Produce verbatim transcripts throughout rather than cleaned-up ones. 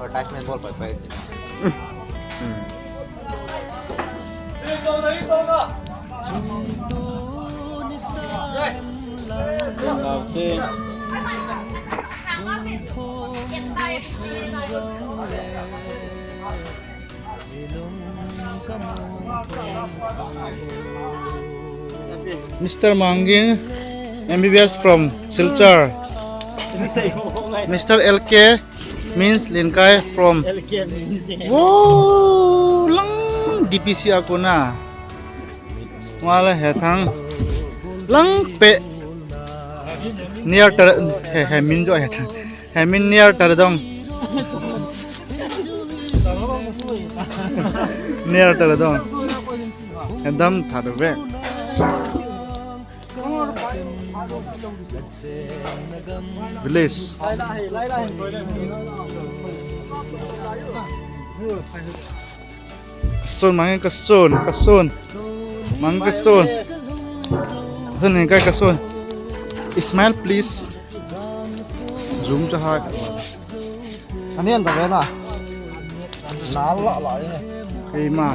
Advertisement bol pai pai. Mister Mangin, M B B S from Silchar. Mister L K means Linkai from. Wow, lang D P C a kona. Wala he thang. Lang pe. Near tar he, he min jo he thang. He min near tar dong. Near tar dong. He dam thar ve. Village. Kasun, mangin kasun, kasun. Mangin kasun. Kasun, hin kai kasun. Smile, please. Zoom cha hai. Ani an da ve na. Na la la ye. Ei ma.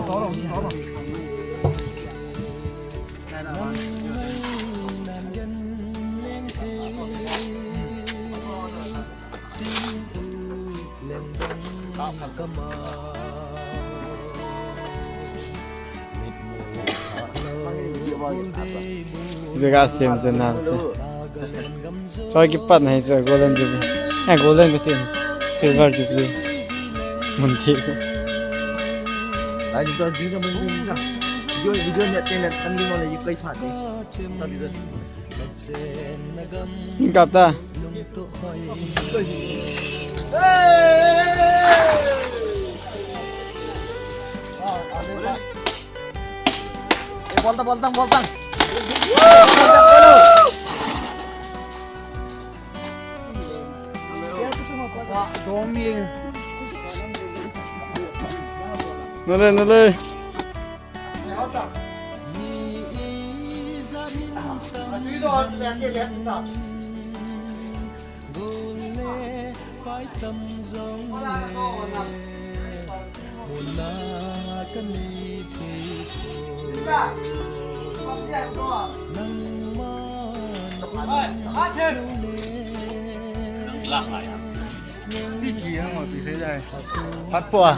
Vega sim sim na che. Choi kipat na hi chu Golden Jubilee. Eh, Golden kati. Silver Jubilee. Mun thi. Ai, ni to, ni to, mun thi. Video, video ni te na, kan ni mo le, kai phat ni. Kap ta. Bolta, bolta, bolta. Nale, nale. Ti thi hang ma ti thei dai. Phat po a.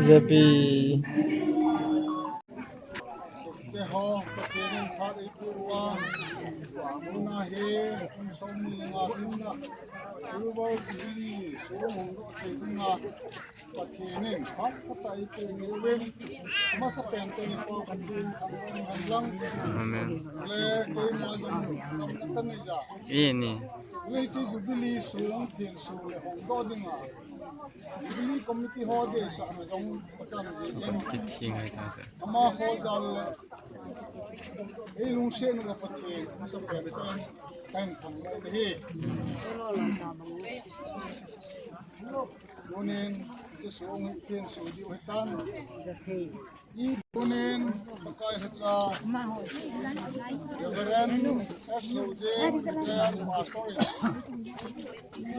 J P. Te ho, Pathen in phat eipeh uva, tuna hi, kum som ni le nga dinga, Silver Jubilee song hung doh thei dinga, Pathen in phat phatah eipeh uvin, amasapen in Pa Pathen thangvah hen lang. Amen. Le keima jong, kam na ta nei ja. Ini. Le hiche Jubilee song phen song le hung doh dinga, Jubilee Committee ho deisahna jong pachan jin. Kithing hai ta se. Amaho jal le, ei lungset uva Pathen amasapen in kahin thangvah u ahi. Tunin, hiche song hi phen song diu ahitan. Tunin, Pakai lhacha, Reverend S Roje, Pastor in,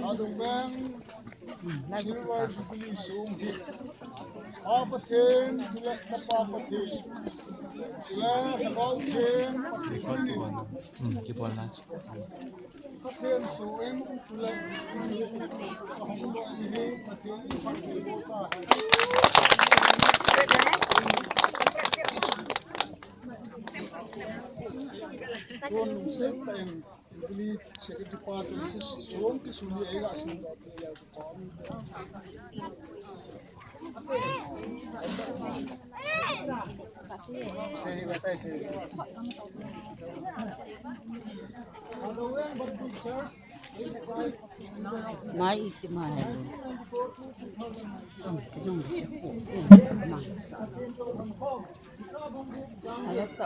Thadou Veng Silver Jubilee song hi, Pa Pathen, chule Chapa Pathen, chule Lhagao Theng Pathen in, Hmm, kibol na. Pathen song in, chule, ahung doh hi, Pathen in phat eipeh uva. Tun, Satan. Jubilee Secretary pa chun hiche song kisun hi eiga sin. Mai iti mai. Aya sa.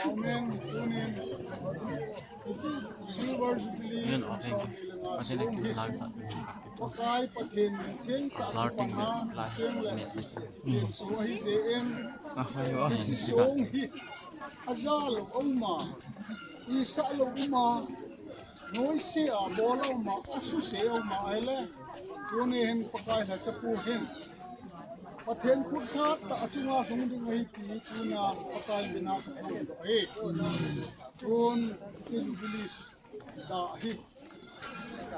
Amen. Tunin, Silver Jubilee, Amen. Pakai Pathen theng tah a panga, theng le, theng song ahi jeh in, hiche song hi, aja lou a um a, isah lou a um a, noise a bol a um a, asuse a um a ahile, tuni hin Pakai lhacha pu hin, Pathen khut tha tah a chunga lhung ding ahi ti tuna Pakai mina kaphongdoh ahi. Tun hiche Jubilee dah hi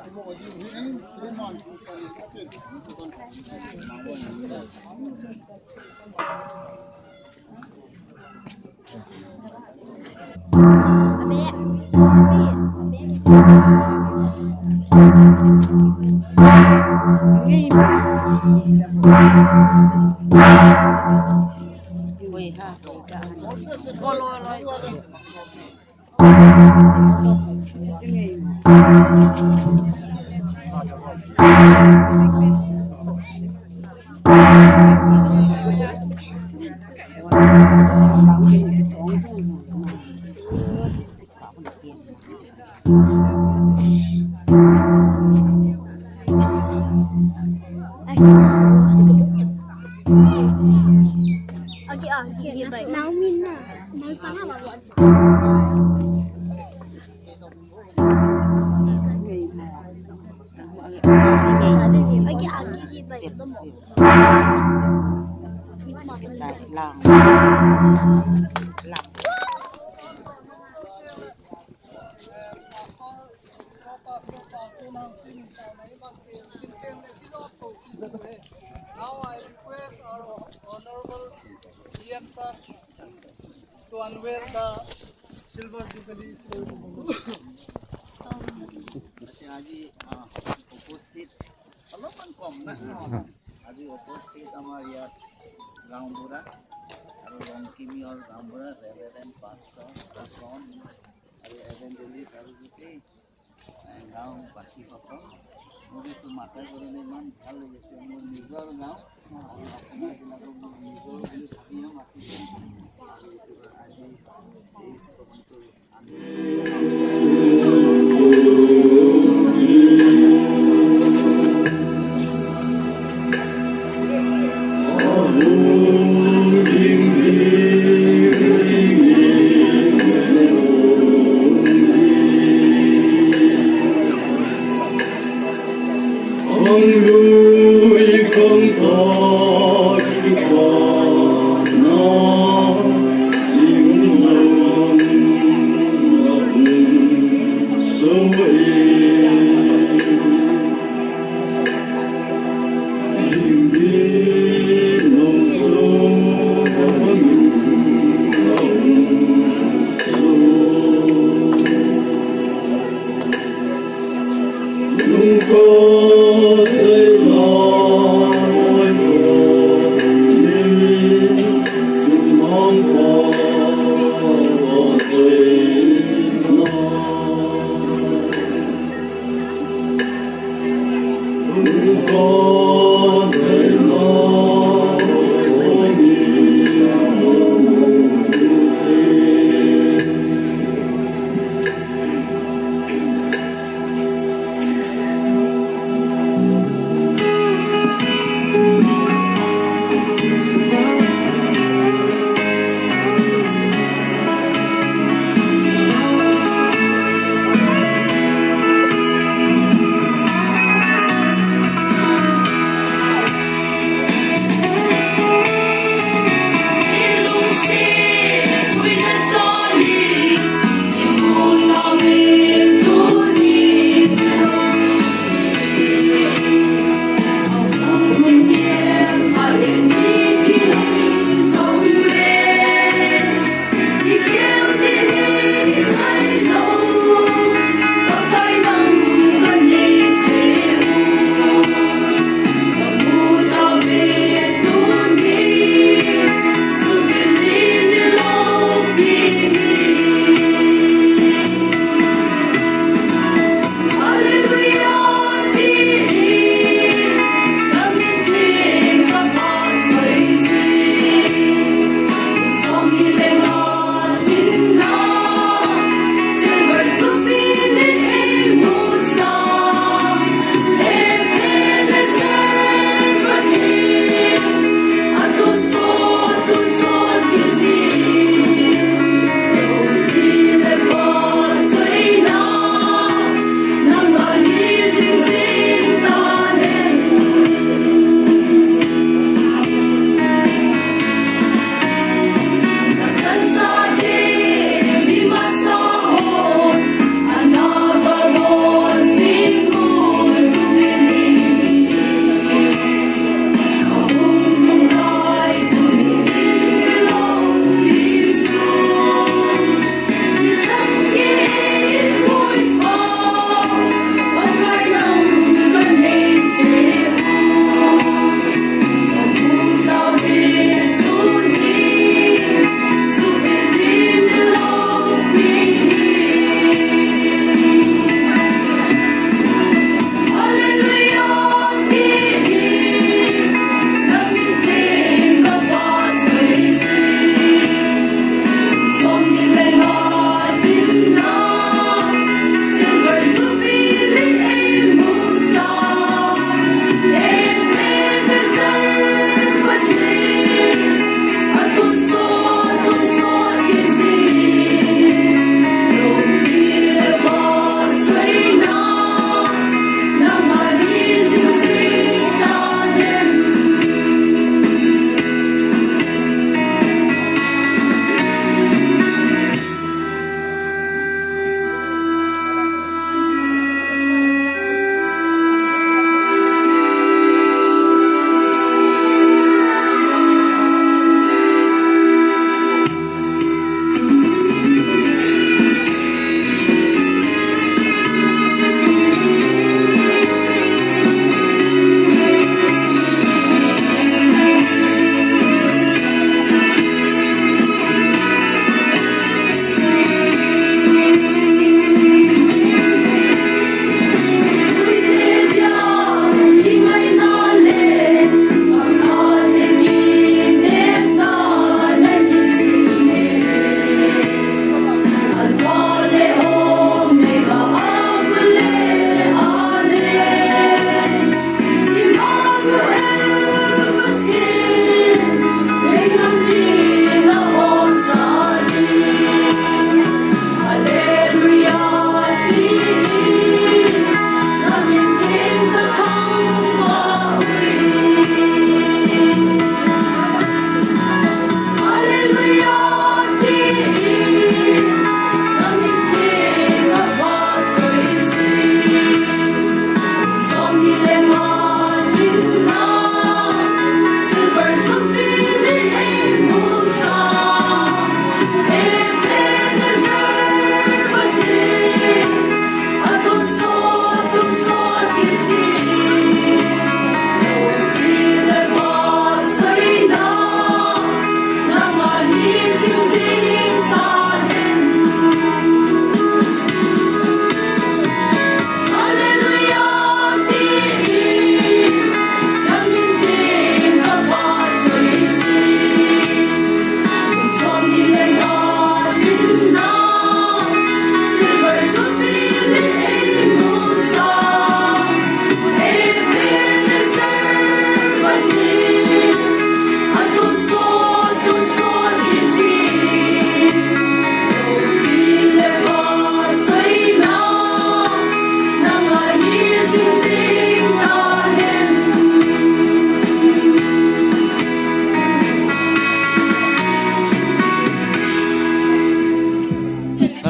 iboh diu ahin, keiman thu kahin katin. Agi, agi, agi, bai. Nau min na. Nau pa na ba wa. Agi, agi, agi, bai. Domo. Lang. Lang. Now I request our Honorable E M sir to unveil the Silver Jubilee ceremony. Aji, ah, উপস্থিত অলপমান কম না? আজি উপস্থিত আমাৰ ইয়াত গাঁওবুঢ়া আৰু ৰংকিমিয়ৰ গাঁওবুঢ়া, Reverend Pastor, Deacon আৰু Evangelist আৰু গোটেই, এ, গাঁওবাসীসকল। মোৰতো মাতাৰ কাৰণে ইমান ভাল লাগিছে, মোৰ নিজৰ গাঁও আৰু আপোনাৰবিলাকক মোৰ নিজৰ বুলি ভাবিয়ে মাতিছে। আৰু এইটো আজি এই স্থাপনটো আমি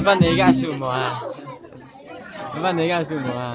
Ba nei ga su mo a. Ba nei ga su mo a.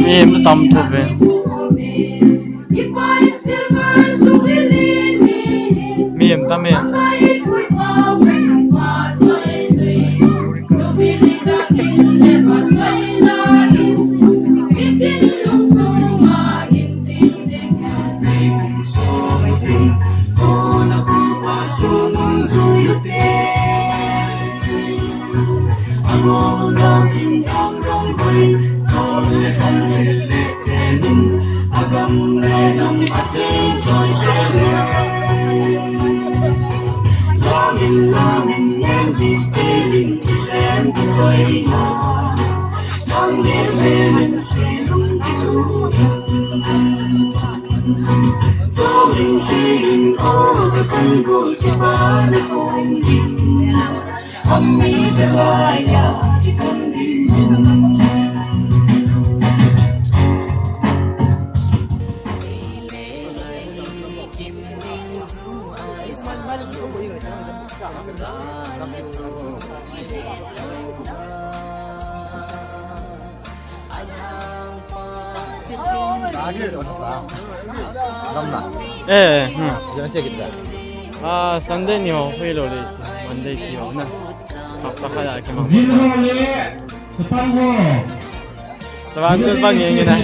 Mi tam thu ve. Mi tam e. Eh, hmm. Ah, Sunday ni ho, hui lo le, Monday ti ho na. Hapta khat a kimang. Taban ko bang yeng na.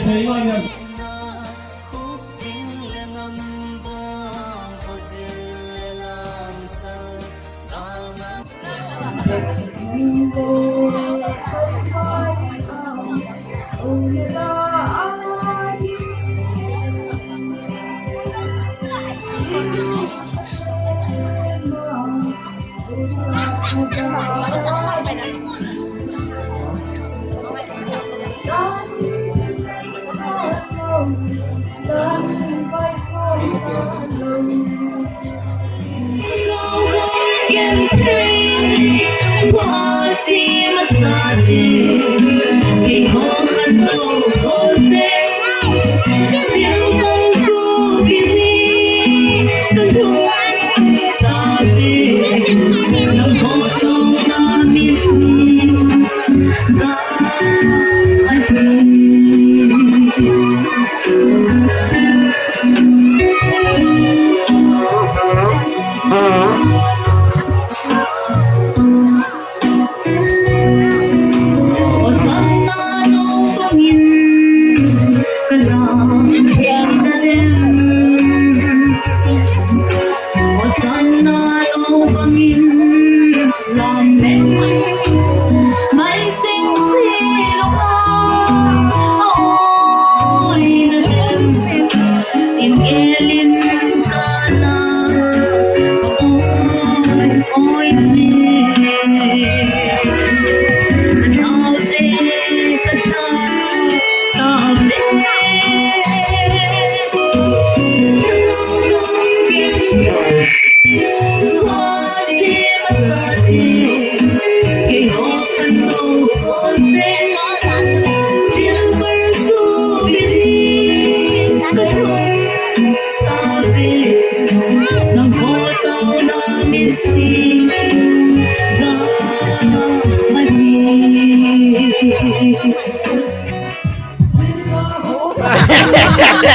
Oh,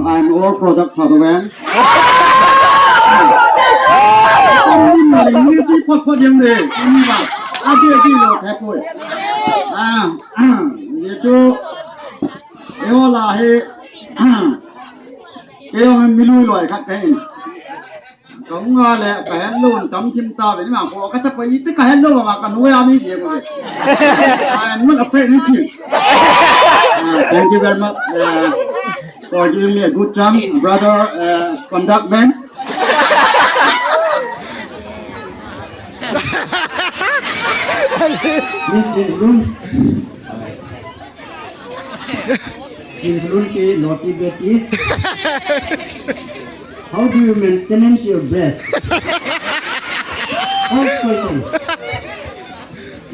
I'm all product for the man. Music pot pot yang de. Ini ba. Agi agi lo pet boy. Ah, ah, itu. Eola he. Kei jong milui loi khat kahi. Ka hung a le, ka het lou tam thim ta ve ni ma ko, ka chapa ite ka het lou ma ka nu ya ni je ko. I am not afraid anything. Uh, thank you very much, uh, for giving me a good chance, brother, uh, conduct man. Miss Jinlun. Jinlun ki naughty baby. How do you maintenance your breast? First question.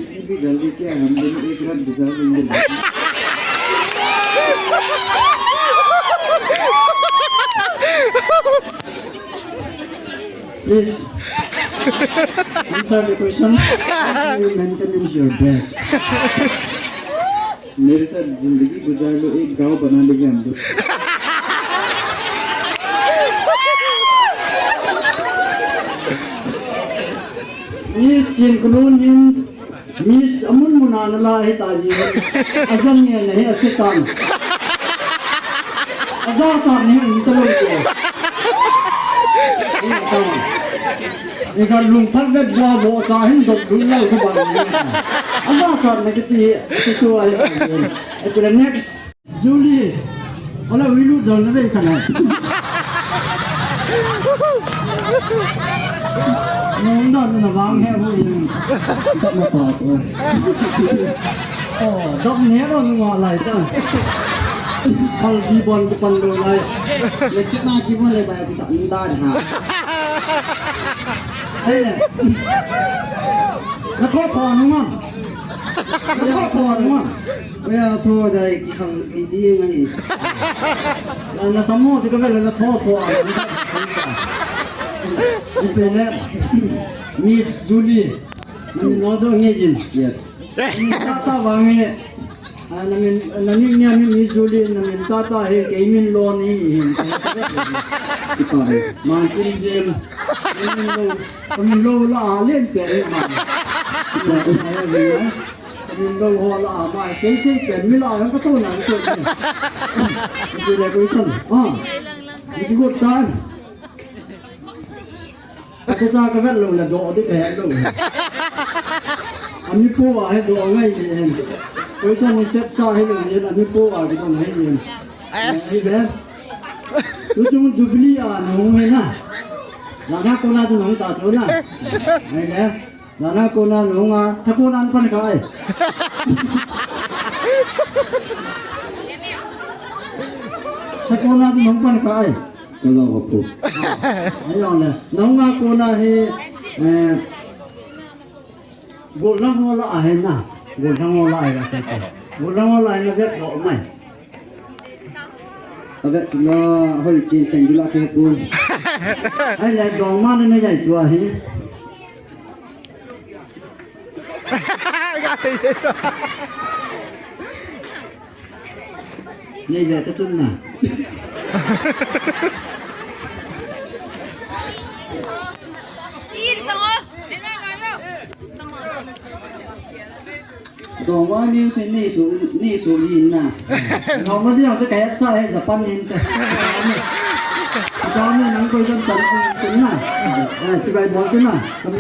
इतनी भी जल्दी क्या, हम दिन एक रात गुजार देंगे। Please answer the question. How do you maintenance your breast? मेरे साथ जिंदगी गुजार लो, एक गांव बना लेंगे हम लोग। Miss Chinkulun in, Miss amun muna na la hi ta ji. Ajang ne nahi asitan. Aja ta ni in ta lo ko. In ta. Ega lungphat vet bua bo sa hin dok dun lai ko ban. Ama ka na kiti, kiti tu ai. Ito na next. Julie. Wala wilu dal na dai kana. Nong dal na bang he hu yin. Tak na pa ko. Oh, dok ne ro nu wa lai ta. Kal di bon ko pan lo lai. Le kit na ki bon le ba ki ta ni da ha. Hey. Na ko ko nu ma. Na ko ko nu ma. Oya tho dai ki khang ki di ngai. Na, na samo ti ka na tho tho. Ipele Miss Julie. Ni no do nge jin. Yes. Ni ta ta wa nge. Ah, na min, na min, ni min ni Julie, na min ta ta he, kei min lo ni hi. Ki pa he. Man tin jem. Ni min lo, ka min lo la a len pe ni ma. Ki pa he. Ka min lo ho la a ma, kei kei pe mi la, ka to na, ka to na. Ki le ko ton. Ah. Ki ko tan. Ka cha ka vet lou le do di ka het lou. Ami po a he do ngai ni hen. Koi cha ni set sa he lou ni ami po a di ko ngai ni. Yes. Ai be. Tu chung Jubilee a nong he na. La na ko na tu nong ta tu na. Ai be. La na ko na nong a. Ta ko na pan ka ai. Ta ko na tu nong pan ka ai. Ka lo ko pu. Ai, ong le. Nong a ko na he, eh, golang ho la a he na. Golang ho la a he na. Golang ho la a he na vet ho mai. A vet na hoi chin chen di la ke pu. Ai le dong ma ne ne jai tua he. Nei ve ka chun na. Dongwa ni se ni su ni su ni na. Dongwa ni se ka sa he Japan ni ta. Japan ni nang ko Japan ni na. Eh, si bai bol na. Kami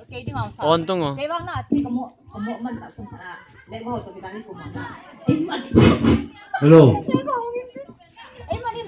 Kei ding ang sa. On tung oh. Kei bang na, ti ka mo, ka mo man ta kum na. Le mo to kita ni kum na. Hello. Ai, mani.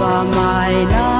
Amaina